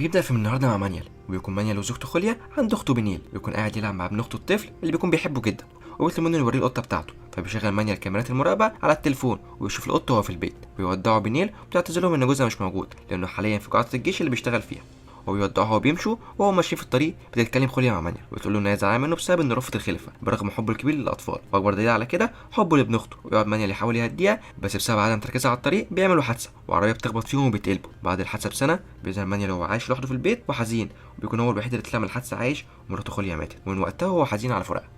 بيبدا فيلم النهارده مع مانيال، وبيكون مانيال وزوجته خوليا عند اخته بنيل. بيكون قاعد يلعب مع ابن اخته الطفل اللي بيكون بيحبه جدا، وبيطلب منه يوريه القطة بتاعته. فبيشغل مانيال كاميرات المراقبة على التليفون وبيشوف القطة وهو في البيت. بيودعوا بنيل وبتعتذر لهم ان جوزها مش موجود لانه حاليا في قاعدة الجيش اللي بيشتغل فيها. وبيودعوها وبيمشوا. وهو ماشيين في الطريق بتتكلم خوليا مع مانيال وبتقول له ان هي زعلانة منه بسبب انه رفض الخلفة برغم حبه الكبير للاطفال، واكبر دليل على كده حبه لابن اخته. ويقعد مانيال يحاول يهديها، بس بسبب عدم تركيزها على الطريق بيعملوا حادثه وعربية بتخبط فيهم وبيتقلبوا. بعد الحادثة بسنة بيظهر مانيال وهو عايش لوحده في البيت وحزين، وبيكون هو الوحيد اللي طلع من الحادثة عايش، ومراته خوليا ماتت، ومن وقتها هو حزين على فراقها.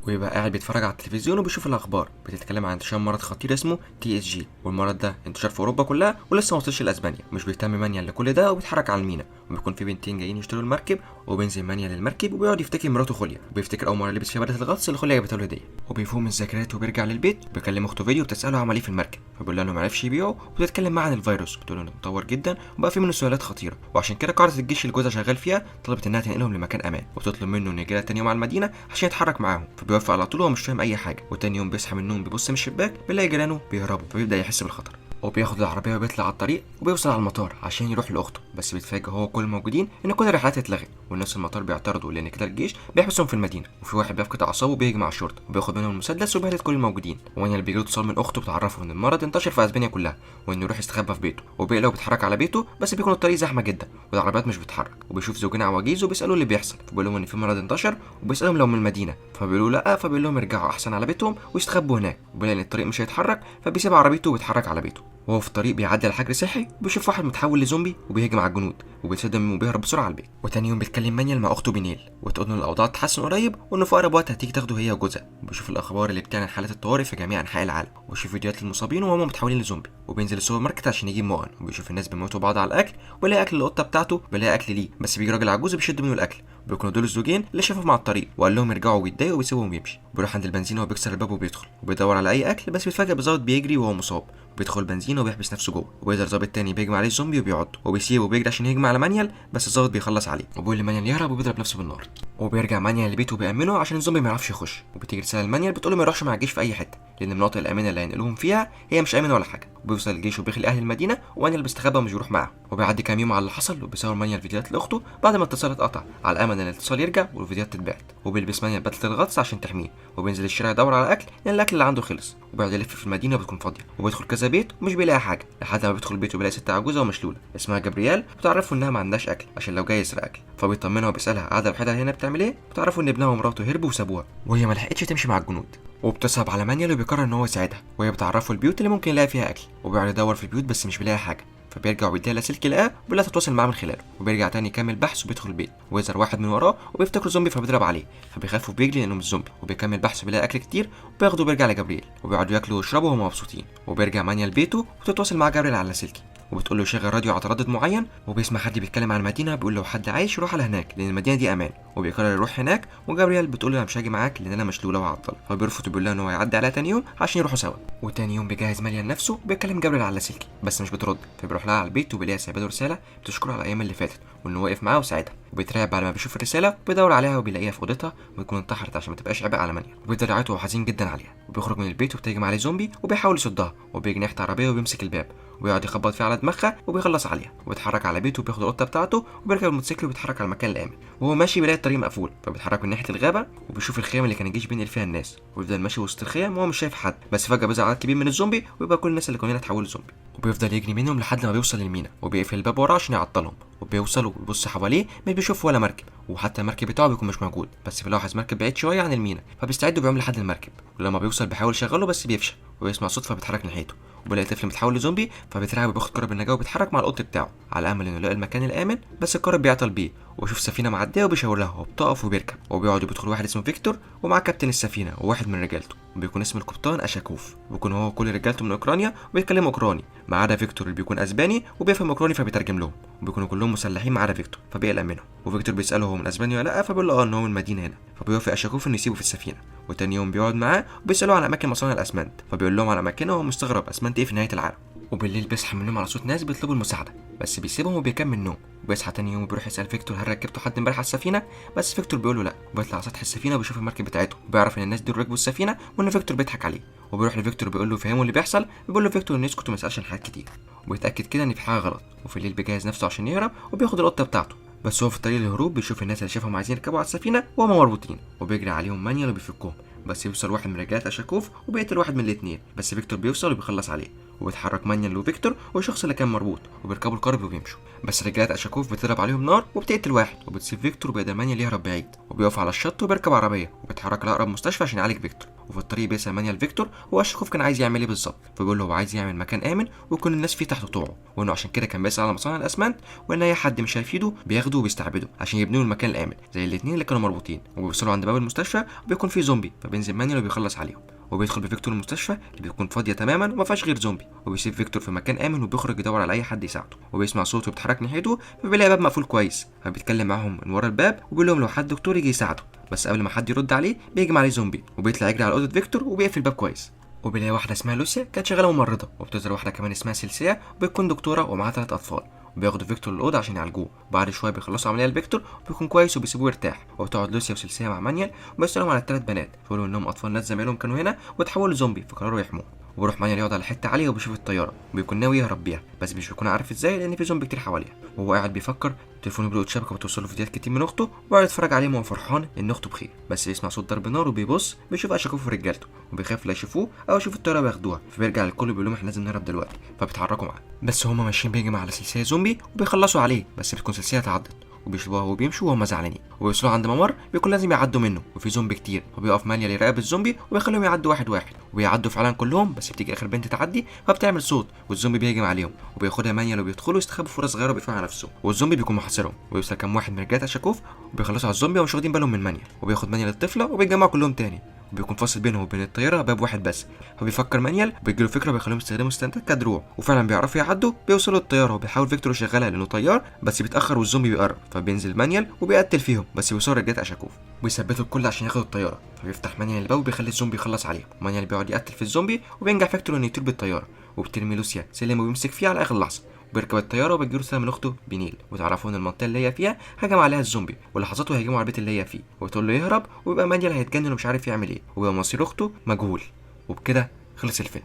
ويبقى قاعد بيتفرج على التلفزيون وبيشوف الاخبار بتتكلم عن انتشار مرض خطير اسمه TSG، والمرض ده انتشر في اوروبا كلها ولسه ما وصلش لاسبانيا. مش بيهتم مانيال لكل ده وبيتحرك على المينا، وبيكون في بنتين جايين يشتروا المركب. وبينزل مانيال للمركب وبيقعد يفتكر مراته خوليا، وبيفتكر اول مرة لبس فيها بدله الغطس اللي خوليا جابتها له هديه، وبيفوق من ذكرياته وبيرجع للبيت. بيكلم اخته فيديو وبتساله عمل ايه في المركب، فبيقول لها انه ما عرفش يبيعه، وبتتكلم معاه عن الفيروس، بتقول له انه متطور جدا وبقى فيه منه سلالات خطيرة، وعشان كده قاعدة الجيش اللي جوزها شغال فيها طلبت انها تنقلهم لمكان امان، وبتطلب منه انه يجي لها تاني يوم على المدينة عشان يتحرك معاهم. فبيوافق على طول وهو مش فاهم اي حاجة. وتاني يوم بيصحى من النوم بيبص من الشباك بيلاقي جيرانه بيهربوا، فبيبدا يحس بالخطر، وبياخد العربية وبيطلع على الطريق وبيوصل على المطار عشان يروح لاخته. بس بيتفاجئ هو وكل الموجودين ان كل الرحلات اتلغت، والناس في المطار بيعترضوا لان كده الجيش بيحبسهم في المدينة. وفي واحد بيفقد اعصابه وبيهجم على الشرطة وبياخد منهم المسدس وبيهدد كل الموجودين. ومانيال بيجيله اتصال من اخته بتعرفه ان المرض انتشر في اسبانيا كلها، وانه يروح يستخبى في بيته. وبيقلق وبيتحرك على بيته، بس بيكون الطريق زحمة جدا والعربيات مش بتتحرك. وبيشوف زوجين عواجيز وبيسالوه اللي بيحصل، فبيقول لهم ان في مرض انتشر، وبيسالهم لو من المدينة، فبيقولوا لا، فبيقول لهم يرجعوا احسن على بيتهم ويستخبوا هناك. وبيلاقي ان الطريق مش هيتحرك، فبيسيب عربيته وبيتحرك على بيته. وهو في الطريق بيعدي على حجر صحي وبيشوف واحد متحول لزومبي وبيهجم على الجنود، وبيتصدم وبيهرب بسرعة على البيت. وتاني يوم بيتكلم مانيال مع اخته بينيل وتقول له الاوضاع تتحسن قريب، وانه في اقرب وقت هتيجي تاخده هي وجوزها. وبيشوف الاخبار اللي بتعلن حالات الطوارئ في جميع انحاء العالم، وبيشوف فيديوهات للمصابين وهم متحولين لزومبي. وبينزل السوبر ماركت عشان يجيب مؤن، وبيشوف الناس بيموتوا بعض على الاكل، وبيلاقي اكل القطة بتاعته، بيلاقي اكل ليه، بس بيجي راجل عجوز وبيشد منه الاكل. بيكونوا دول الزوجين اللي شافوا مع الطريق وقال لهم يرجعوا، ويتضايقوا وبيسيبهم ويمشي. بيروح عند البنزينه وبيكسر الباب وبيدخل وبيدور على اي اكل، بس بيتفاجئ بظابط بيجري وهو مصاب. بيدخل البنزينه وبيحبس نفسه جوه، وبيقدر ظابط تاني بيهجم عليه الزومبي وبيعضه، وبيسيبه وبيجري عشان يهجم على مانيال، بس الظابط بيخلص عليه وبيقول لمانيال يهرب وبيضرب نفسه بالنار. وبيرجع مانيال لبيته وبيأمنه عشان الزومبي ما يعرفش يخش. وبتيجي رسالة لمانيال بتقول له ما يروحش مع الجيش في اي حتة، لان المناطق الامنة اللي هينقلوهم فيها هي مش امنه ولا حاجة. وبيوصل الجيش وبيخلي اهل المدينة، ومانيال بيستخبى ومش بيروح معاهم. وبيعدي كام يوم على اللي حصل، وبيصور مانيال فيديوهات لاخته بعد ما الاتصال اتقطع، على امل ان الاتصال يرجع والفيديوهات تتبعت. وبيلبس مانيال بدله الغطس عشان تحميه، وبينزل الشارع يدور على اكل لان الاكل اللي عنده خلص. وبيقعد يلف في المدينة وبتكون فاضية، وبيدخل كذا بيت ومش بيلاقي حاجة، لحد ما بيدخل البيت وبيلاقي ست عجوزه ومشلوله اسمها جابرييل، بتعرفه انها ما عندهاش اكل عشان لو جاي يسرق اكل. فبيطمنها وبيسالها قاعدة لوحدها هنا بتعمل ايه، بتعرفه ان ابنها ومراته هربوا وسابوها، وهي ما لحقتش تمشي مع الجنود. وبتصعب على مانيال وبيقرر ان هو يساعدها، وهي بتعرفه البيوت اللي ممكن يلاقي فيها اكل. وبيقعد يدور في البيوت بس مش بيلاقي حاجة، فبيرجع وبيديها لاسلكي لقاه وبيلاقيها تتواصل معاه من خلاله. وبيرجع تاني يكمل بحث وبيدخل البيت، ويظهر واحد من وراه وبيفتكره زومبي فبيضرب عليه، فبيخاف وبيجري لانه مش زومبي. وبيكمل بحث وبيلاقي اكل كتير وبياخده وبيرجع لجابرييل، وبيقعدوا ياكلوا ويشربوا وهم مبسوطين. وبيرجع مانيال بيته وتتواصل مع جابرييل على اللاسلكي، وبتقول له يشغل راديو على تردد معين، وبيسمع حد بيتكلم عن المدينة بيقول لو حد عايش يروح على هناك لان المدينة دي امان. وبيقرر يروح هناك، وجابرييل بتقول له انا مش هاجي معاك لان انا مشلوله وهعطل، فبيرفض وبيقول لها ان هو هيعدي عليها تاني يوم عشان يروحوا سوا. وتاني يوم بيجهز مانيال نفسه وبيكلم جابرييل على اللاسلكي بس مش بترد، فبيروح لها على البيت وبيلاقيها سايبه له رسالة بتشكره على الايام اللي فاتت وانه واقف معاه وساعدها. وبيترعب بعد ما بيشوف الرسالة وبيدور عليها وبيلاقيها في اوضتها، وبتكون انتحرت عشان ما تبقاش عبء على مانيال. وبيفضل يعيط وهو حزين جدا عليها. وبيخرج من البيت وبتهجم عليه زومبي وبيحاول يصدها، وبيجي ناحية عربية وبيمسك الباب وبيقعد يخبط فيها على دماغها وبيخلص عليها. وبيتحرك على بيته وبياخد القطة بتاعته وبيركب الموتوسيكل وبيتحرك على المكان الامن. وهو ماشي بيلاقي الطريق مقفول، فبيتحرك من ناحية الغابة وبيشوف الخيام اللي كان الجيش بينقل فيها الناس، وبيفضل ماشي وسط الخيام وهو مش شايف حد. بس فجاة بيظهر عدد كبير من الزومبي ويبقى كل الناس اللي كانوا هنا اتحولوا لزومبي. وبيفضل يجري منهم لحد ما بيوصل للمينا، وبيقفل الباب وراه عشان يعطلهم. وبيوصل وبيبص حواليه مش بيشوف ولا مركب، وحتى المركب بتاعه بيكون مش موجود، بس بيلاحظ مركب بعيد شوية عن المينا، فبيستعد وبيعوم لحد المركب. ولما بيوصل بيحاول يشغله بس بيفشل، وبيسمع صوت فبيتحرك ناحيته، وبيلاقي طفل متحول لزومبي، فبيترعب وبياخد قارب النجاة وبيتحرك مع القط بتاعه على امل انه يلاقي المكان الامن. بس القارب بيعطل بيه، وبيشوف سفينة معدية وبيشاور لها وبتقف وبيركب. وبيقعد وبيدخل واحد اسمه فيكتور ومعاه كابتن السفينة وواحد من رجالته، وبيكون اسم القبطان اشاكوف، وبيكون هو كل رجالته من اوكرانيا وبيتكلموا اوكراني ما عدا فيكتور اللي بيكون اسباني وبيفهم اوكراني فبيترجم لهم. وبيكونوا كلهم مسلحين ما عدا فيكتور فبيقلق منهم. وفيكتور بيساله هو من اسبانيا ولا لا، فبيقول له اه ان هو من المدينة هنا، فبيوافق اشاكوف انه يسيبه في السفينة. وتاني يوم بيقعد معاه وبيساله عن اماكن مصانع الاسمنت، فبيقول لهم على اماكنها وهو مستغرب اسمنت ايه في نهاية العالم. وبالليل بيصحى من النوم على صوت ناس بيطلبوا المساعدة، بس بيسيبهم وبيكمل نوم. وبيصحى تاني يوم وبيروح يسال فيكتور هل ركبتوا حد امبارح على السفينة، بس فيكتور بيقول له لا. وبيطلع على سطح السفينة وبيشوف المركب بتاعته، وبيعرف ان الناس دول ركبوا السفينة وان فيكتور بيضحك عليه. وبيروح لفيكتور بيقول له فهمه اللي بيحصل، بيقول له فيكتور انه يسكت وما يسالش عن حاجات كتير، وبيتاكد كده ان في حاجة غلط. وفي الليل بيجهز نفسه عشان يهرب وبياخد القطة بتاعته، بس هو في طريق الهروب بيشوف الناس اللي شافهم عايزين يركبوا على السفينة وهم مربوطين، وبيجري عليهم مانيال وبيفكهم، بس بيوصل واحد من رجالة اشاكوف وبيقتل واحد من الاثنين، بس فيكتور بيوصل وبيخلص عليه. وبيتحرك مانيال وفيكتور والشخص اللي كان مربوط وبيركبوا القارب وبيمشوا، بس رجالة اشاكوف بتضرب عليهم نار وبتقتل واحد وبتسيب فيكتور وبيقدر مانيال يهرب بعيد. وبيقف على الشط وبيركب عربية وبيتحرك لاقرب مستشفى عشان يعالج فيكتور. وفي الطريق بيسأل مانيال فيكتور هو اشاكوف كان عايز يعمل ايه بالظبط، فبيقول له هو عايز يعمل مكان امن ويكون الناس فيه تحت طوعه، وانه عشان كده كان بيسأل على مصانع الاسمنت، وان اي حد مش هيفيده بياخده وبيستعبده عشان يبنوا المكان الامن زي الاثنين اللي كانوا مربوطين. وبيوصلوا عند باب المستشفى وبيكون فيه زومبي، فبينزل مانيال وبيخلص عليهم. وبيدخل بفيكتور المستشفى اللي بيكون فاضية تماما وما فيهاش غير زومبي، وبيسيب فيكتور في مكان امن وبيخرج يدور على اي حد يساعده. وبيسمع صوته بيتحرك ناحيته، فبيلاقي باب مقفول كويس، فبيتكلم معاهم من ورا الباب وبيقول لهم لو حد دكتور يجي يساعده، بس قبل ما حد يرد عليه بيهجم عليه زومبي وبيطلع يجري على اوضة فيكتور وبيقفل الباب كويس. وبيلاقي واحدة اسمها لوسيا كانت شغالة ممرضة، وبتظهر واحدة كمان اسمها سيلسيا وبتكون دكتورة ومعاها 3 اطفال، وبياخدوا فيكتور الاوضة عشان يعالجوه. بعد شوية بيخلصوا عملية لفيكتور وبيكون كويس وبيسيبوه يرتاح. وبتقعد لوسيا وسيلسيا مع مانيال وبيسالهم على ال3 بنات، فيقولوا انهم اطفال ناس زمايلهم كانوا هنا وتحولوا زومبي فقرروا يحموه. وبيروح مانيال يقعد على حتة عالية وبيشوف الطيارة وبيكون ناوي يهرب بيها، بس مش بيكون عارف ازاي لان في زومبي كتير حواليها. وهو قاعد بيفكر تليفونه بيلقط شبكة وبتوصل له فيديوهات كتير من اخته، وقاعد يتفرج عليهم وهو فرحان ان اخته بخير، بس بيسمع صوت ضرب نار وبيبص بيشوف اشاكوف ورجالته وبيخاف لا يشوفوه او يشوف الطيارة بياخدوها، فبيرجع للكل بيقول لهم احنا لازم نهرب دلوقتي، فبيتحركوا معاه. بس هما ماشيين بيهجم على سلسلة زومبي وبيخلصوا عليه، بس بتكون سلسلة اتعضت وبيشربوها وبيمشوا وهم زعلانين. وبيوصلوا عند ممر بيكون لازم يعدوا منه وفي زومبي كتير، وبيقف مانيال يراقب الزومبي وبيخليهم يعدوا واحد واحد، وبيعدوا فعلا كلهم، بس بتيجي اخر بنت تعدي فبتعمل صوت والزومبي بيهجم عليهم وبياخدها مانيال وبيدخلوا يستخبوا في فرص صغيرة وبيقفلوا على نفسهم، والزومبي بيكون محاصرهم. وبيوصل كام واحد من رجاله اشاكوف وبيخلصوا على الزومبي ومش واخدين بالهم من مانيال، وبياخد مانيال الطفلة وبيتجمعوا كلهم تاني، وبيكون فاصل بينهم وبين الطيارة باب واحد بس. فبيفكر مانيال وبيجيله فكرة بيخليهم يستخدموا ستاندات كدروع، وفعلا بيعرفوا يعدوا. بيوصلوا الطيارة وبيحاول فيكتور يشغلها لانه طيار، بس بيتاخر والزومبي بيقرب، فبينزل مانيال وبيقتل فيهم، بس بيوصلوا رجاله اشاكوف ويثبتوا الكل عشان ياخدوا الطيارة. فبيفتح مانيال الباب وبيخلي الزومبي يخلص عليهم. مانيال بيقعد يقتل في الزومبي وبينجح فيكتور انه يطير بالطيارة، وبترمي لوسيا سلم وبيمسك فيها على اخر لحظة. بيركب الطيارة وبتجيله رسالة من اخته بنيل، وتعرفوا ان المنطقة اللي هي فيها هجم عليها الزومبي ولحظات وهيهجموا على البيت اللي هي فيه، وبتقول له يهرب، وبيبقى مانيال هيتجنن ومش عارف يعمل ايه، وبيبقى مصير اخته مجهول. وبكده خلص الفيلم.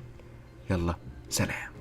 يلا سلام.